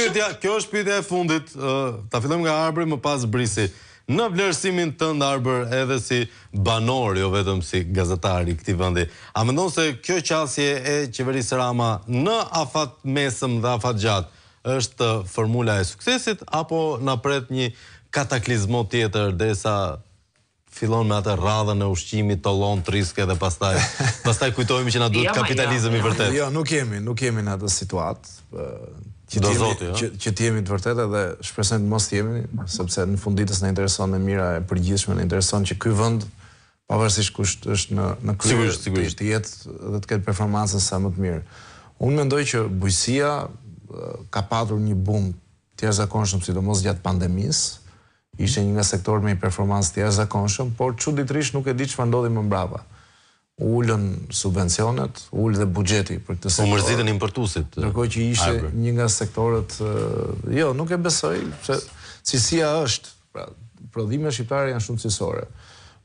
pyetja, kjo është pyetja e fundit, ta fillojmë nga Arbri, më pas Brisi. Në vlerësimin tënd Arbër, edhe si banor, jo vetëm si gazetar i këtij vendi, a mendon se kjo qasje e qeverisë Rama në afatmesëm dhe afatgjatë është formula e suksesit apo na pret një kataklizmo tjetër derisa fillon me atë radhën e ushqimit, tollon, triske dhe pastaj pastaj kujtohemi që na duhet jo, kapitalizëm jo, i vërtetë. Jo, nuk jemi, nuk jemi në atë situatë. Që të jemi, që, që të jemi të vërtetë edhe shpresojmë të mos jemi, sepse në fund ditës na intereson e mira e përgjithshme, na intereson që ky vend pavarësisht kush është në në krye, sigurisht, sigurisht. të jetë dhe të ketë performancën sa më të mirë. Unë mendoj që bujqësia ka patur një boom të jashtëzakonshëm, sidomos gjatë pandemisë, Ishte një nga sektorët me një performancë të jashtëzakonshëm, por çuditërisht nuk e di çfarë ndodhi më mbrapa. U ulën subvencionet, u ul dhe buxheti për këtë sektor. U mërzitën importuesit. Ndërkohë që ishte një nga sektorët, jo, nuk e besoj, se cilësia është, pra prodhimet shqiptare janë shumë cilësore.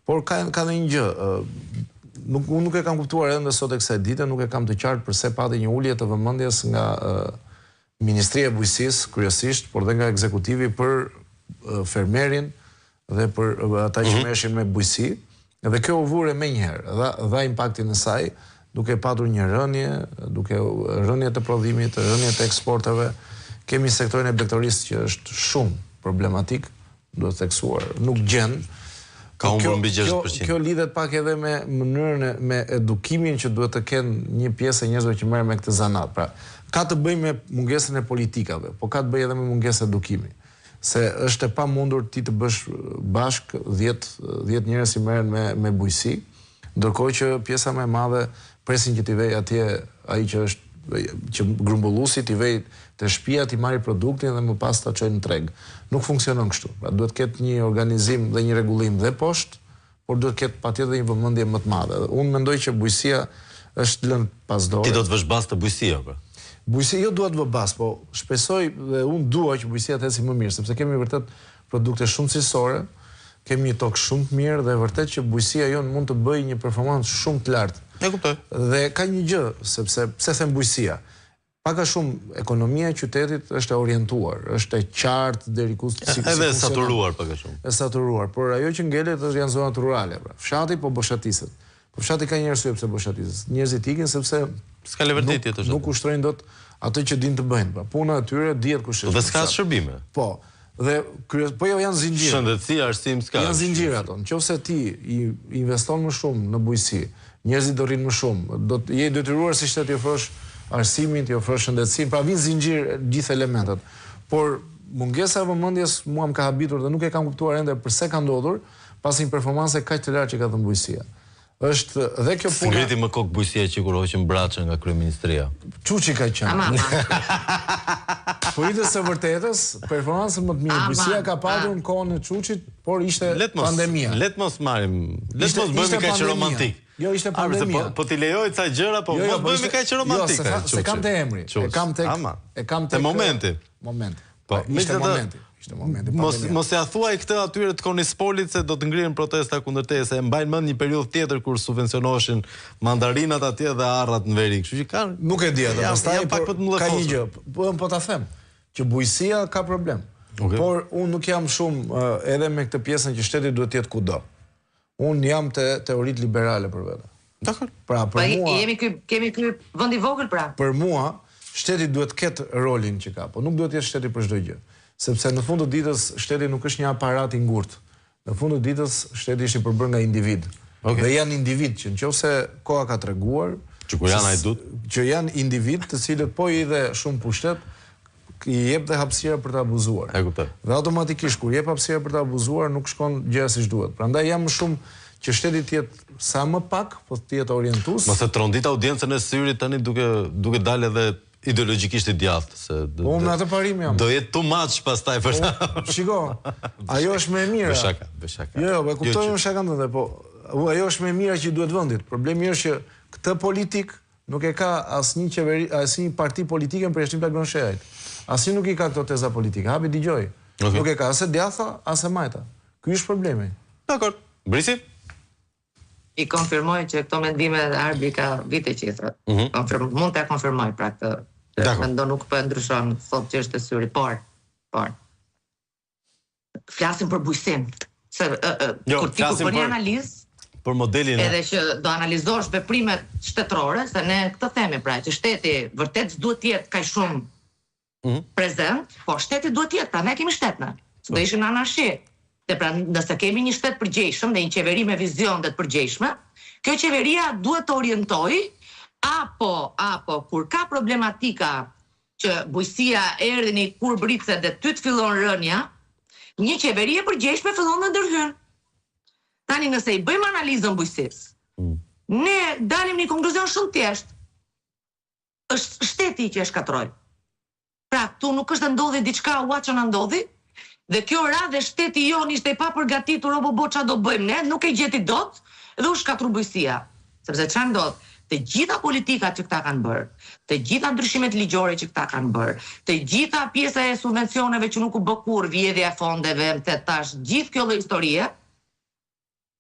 Por ka ka dhe një gjë, nuk unë nuk e kam kuptuar ende sot e kësaj dite, nuk e kam të qartë përse pati një ulje të vëmendjes nga Ministria e Bujqësisë kryesisht, por dhe nga ekzekutivi për fermerin dhe për ata që mhm. merreshin me bujqësi, dhe kjo u vu re menjëherë, dha, dha impaktin e saj, duke patur një rënie, duke rënie të prodhimit, rënie të eksporteve. Kemi sektorin e blegtorisë që është shumë problematik, duhet theksuar, nuk gjen. Ka humbur mbi 60%. Kjo, kjo lidhet pak edhe me mënyrën e, me edukimin që duhet të kenë një pjesë e njerëzve që merren me këtë zanat. Pra, ka të bëjë me mungesën e politikave, po ka të bëjë edhe me mungesë edukimi. Se është e pamundur ti të bësh bashkë 10 10 njerëz që merren me me bujqësi, Ndërkohë që pjesa më e madhe presin që t'i vejë atje ai që është që grumbulluesi t'i vejë te shtëpia t'i marri produktin dhe më pas ta çojë në treg. Nuk funksionon kështu. Pra duhet të ketë një organizim dhe një rregullim dhe poshtë, por duhet të ketë patjetër dhe një vëmendje më të madhe. Unë mendoj që bujqësia është lënë pas dore. Ti do të vësh bast te bujqësia pra. Bujqësia jo dua të vë bast, po shpresoj dhe unë dua që bujqësia të ecë më mirë, sepse kemi vërtet produkte shumë cilësore, kemi një tokë shumë të mirë dhe vërtet që bujqësia jonë mund të bëjë një performancë shumë të lartë. E kuptoj. Dhe ka një gjë, sepse pse them bujqësia? Pak a shumë ekonomia e qytetit është e orientuar, është e qartë deri ku si si Edhe e saturuar pak a shumë. E saturuar, por ajo që ngelet është janë zonat rurale, pra. Fshati po boshatiset. Po fshati ka një arsye pse boshatiset. Njerëzit ikin sepse s'ka levërdi të jetosh. Nuk ushtrojnë dot atë që dinë të bëjnë. Pra puna e tyre dihet kush është. Dhe s'ka shërbime. Po. Dhe krye, po jo janë zinxhir. Shëndetësi, arsim s'ka. Janë zinxhir ato. Në qoftë se ti i investon më shumë në bujqësi, njerëzit do rrinë më shumë, do të je i detyruar si shtet t'i ofrosh arsimin, t'i ofrosh shëndetësinë, pra vijnë zinxhir gjithë elementet. Por mungesa e vëmendjes mua më ka habitur dhe nuk e kam kuptuar ende përse ka ndodhur pas një performance kaq të lartë që ka dhënë bujqësia. Është dhe kjo puna. S'ngriti më kokë bujqësia që kur hoqën Braçen nga kryeministria. Çuçi ka qenë. Ama. Për hir të së vërtetës, performancën më të mirë bujqësia ka patur në kohën e Çuçit, por ishte pandemia. Le të mos marrim, le të mos bëhemi kaq romantik. Jo, ishte pandemia. Po, po t'i lejoj ca gjëra, po jo, jo, mos po bëhemi kaq romantik. Jo, s'e kam te emri, e kam tek e kam tek momenti. Momenti. Po, ishte momenti. Ishte momenti. Mos mos ja thuaj këtë atyre të Konispolit se do të ngrihen protesta kundër teje, se e mbajnë mend një periudhë tjetër kur subvencionoheshin mandarinat atje dhe arrat në veri. Kështu që kanë Nuk e di atë, pastaj pak po, të ka një gjë, po po ta them, që bujqësia ka problem. Okay. Por unë nuk jam shumë edhe me këtë pjesën që shteti duhet të jetë kudo. Unë jam te teoritë liberale për vete. Dakord. Pra për po, mua jemi ky kemi ky vend i vogël pra. Për mua shteti duhet të ketë rolin që ka, po nuk duhet të jetë shteti për çdo gjë. Sepse në fund të ditës shteti nuk është një aparat i ngurtë. Në fund të ditës shteti është i përbërë nga individë. Okay. Dhe janë individë që nëse koha ka treguar që kur janë hajdut, që janë individë të cilët po i dhe shumë pushtet, i jep dhe hapësira për të abuzuar. E kuptoj. Dhe automatikisht kur jep hapësira për të abuzuar nuk shkon gjëja siç duhet. Prandaj jam më shumë që shteti të jetë sa më pak, po të jetë orientues. Mos e trondit audiencën e syrit tani duke duke dalë edhe ideologjikisht i djathtë se po unë me atë parim jam. Do jetë too much pastaj për ta. Shiko, ajo është më e mira. Bëj shaka, bëj shaka. Jo, jo, po e kuptoj jo, unë shakanë tënde, po ajo është më e mira që i duhet vendit. Problemi është që këtë politikë Nuk e ka asnjë qeveri, asnjë parti politike në përjashtim të Agron Shehajt. Asnjë nuk i ka këto teza politike. Hapi dëgjoi. Okay. Nuk e ka as e djathta, as e majta. Ky është problemi. Dakord. Brisi? I konfirmoj që këto mendime Arbi ka vite që i thotë. Mm -hmm. Konfirm, mund ta konfirmoj pra këtë. Mendo nuk po e ndryshon sot që është te syri, por por flasim për bujqësinë. Se jo, kur ti kur bën një analizë për modelin edhe që do analizosh veprimet shtetërore, se ne këtë themi pra, që shteti vërtet s'duhet të jetë kaq shumë mm -hmm. prezent, po shteti duhet të jetë, pra ne kemi shtet ne. Se do po. ishim në anarshi. Dhe pra nëse kemi një shtet përgjegjshëm dhe një qeveri me vizion dhe të përgjegjshme, kjo qeveria duhet të orientojë apo apo kur ka problematika që bujqësia erdhi në kurbë rritëse dhe ty të fillon rënia, një qeveri e përgjegjshme fillon dhe ndërhyn. Tani nëse i bëjmë analizën bujqësisë, mm. ne dalim në një konkluzion shumë të thjeshtë. Është shteti që e shkatërroi. Pra, këtu nuk është se ndodhi diçka, ua ça na ndodhi, dhe kjo ra dhe shteti jonë ishte i papërgatitur, o bo bo ça do bëjmë ne, nuk e gjeti dot dhe u shkatërru bujqësia. Sepse ça ndodh? Të gjitha politikat që këta kanë bërë, të gjitha ndryshimet ligjore që këta kanë bërë, të gjitha pjesa e subvencioneve që nuk u bë kurrë, vjedhja e fondeve, më the tash, gjithë kjo lloj historie,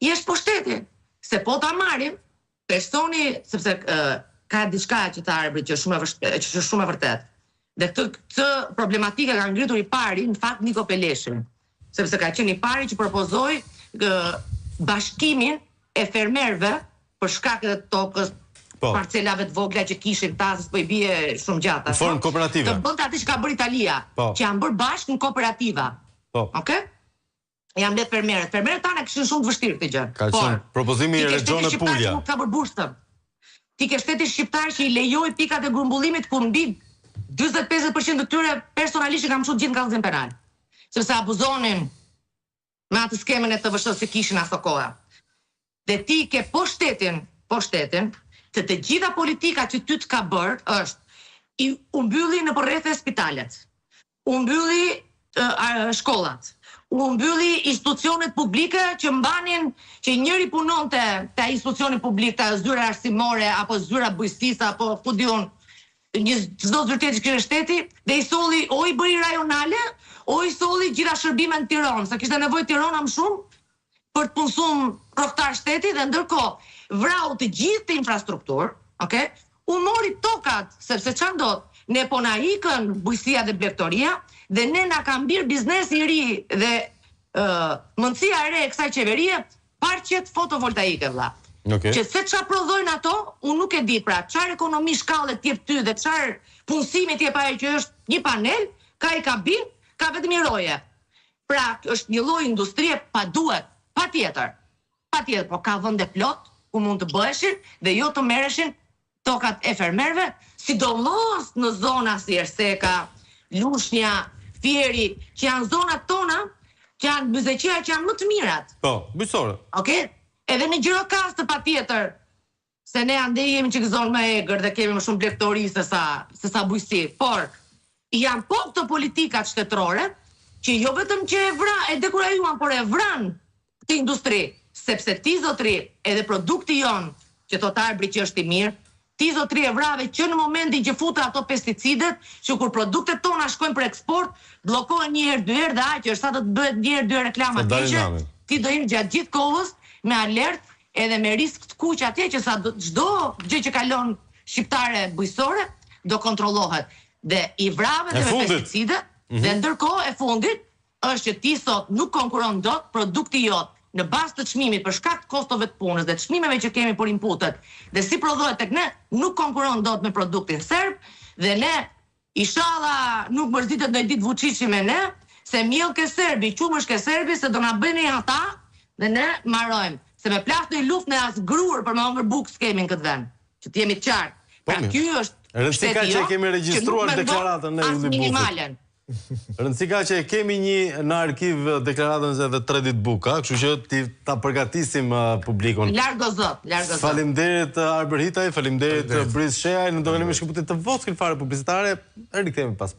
i është po shteti. Se po ta marrim, personi, sepse ka diçka që tha Arbri që është shumë e vështirë, që është shumë e vërtetë. Dhe këtë këtë problematikë e ka ngritur i pari, në fakt Niko Peleshi, sepse ka qenë i pari që propozoi bashkimin e fermerëve për shkak edhe të tokës, po. parcelave të vogla që kishin ta, se po i bie shumë gjatë. Në formë kooperative. Të bënte atë që ka bërë Italia, po. që janë bërë bashkë në kooperativa. Po. Okej? Okay? Janë mbledh fermerët. Fermerët tanë kishin shumë të vështirë këtë gjë. Ka qenë propozimi i Regione Puglia. Nuk ka bërë bursën. Ti ke shteti shqiptar që i lejoi pikat e grumbullimit ku mbi 40-50% të tyre personalisht i kam çuar gjithë në kallëzim penal. Sepse abuzonin me atë skemën e TVSH që kishin aso kohe. Dhe ti ke po shtetin, po shtetin, të të gjitha politikat që ty të ka bërë është i u mbylli nëpër rrethe spitalet, u mbylli shkollat, u mbylli institucionet publike që mbanin që njëri punonte te institucioni publik, te zyra arsimore apo zyra bujqësisë apo ku di unë, një çdo zyrë tjetër që kishte shteti dhe i solli o i bëri rajonale, o i solli gjitha shërbimet në Tiranë, se kishte nevojë Tirana më shumë për të punësuar rrogëtar shteti dhe ndërkohë vrau të gjithë këtë infrastrukturë, ok? U mori tokat, sepse ça ndodh? Ne po na ikën bujqësia dhe blegtoria dhe ne na ka mbirë biznesi i ri dhe mendësia e re e kësaj qeverie parqet fotovoltaike vlla. Okay. Që se ça prodhojnë ato, unë nuk e di, pra çfarë ekonomi shkalle të jep ty dhe çfarë punësimi të jep ajo që është një panel, ka i kabinë, ka vetëm një roje. Pra, është një lloj industrie pa duhet, patjetër. Patjetër, po ka vende plot ku mund të bëheshin dhe jo të merreshin tokat e fermerëve, sidomos në zona si Erseka, Lushnja, Fieri, që janë zonat tona, që janë Myzeqeja që janë më të mirat. Po, bujqësore. Okej? Edhe në Gjirokastër patjetër, se ne andej jemi çik zonë më e egër dhe kemi më shumë blegtori se sa se sa bujqësi, por janë po këto politikat shtetërore që jo vetëm që e vra, e dekurajuan, por e vranë këtë industri, sepse ti zotri, edhe produkti jonë, që thotë Arbri që është i mirë, ti zotri e vrave që në momentin që fute ato pesticidet, që kur produktet tona shkojnë për eksport, bllokohen një herë, dy herë dhe aq është sa do të bëhet një herë, dy herë reklama keqe, ti do jesh gjatë gjithë kohës me alert edhe me risk të kuq atje që sa çdo gjë që kalon shqiptare bujqësore do kontrollohet dhe i vrave dhe me pesticide mm -hmm. dhe ndërkohë e fundit është që ti sot nuk konkuron dot produkti jot në bazë të çmimit për shkak të kostove të punës dhe çmimeve që kemi për inputet dhe si prodhohet tek ne nuk konkuron dot me produktin serb dhe ne Ishalla nuk mërzitet ndonjë ditë Vuçiçi me ne, se miell ke serbi, qumësht ke serbi, se do na bëjnë një hata dhe ne mbarojmë. Se me plas ndonjë luftë ne as grurë për me hongër bukë s'kemi në këtë vend. Që të jemi të qartë. Po Pra ky është Rëndësi ka shteti që e jonë kemi që nuk regjistruar mendon deklaratën e as Ylli Bufit. minimalen. Rëndësi ka që e kemi një në arkiv deklaratën se edhe tre ditë bukë, kështu që ti ta përgatisim publikun. Largo zot, largo zot. Faleminderit Arbër Hitaj, faleminderit Briz Shehaj, ne do kalojmë shkëputje të vogël fare publicitare, rikthehemi pas.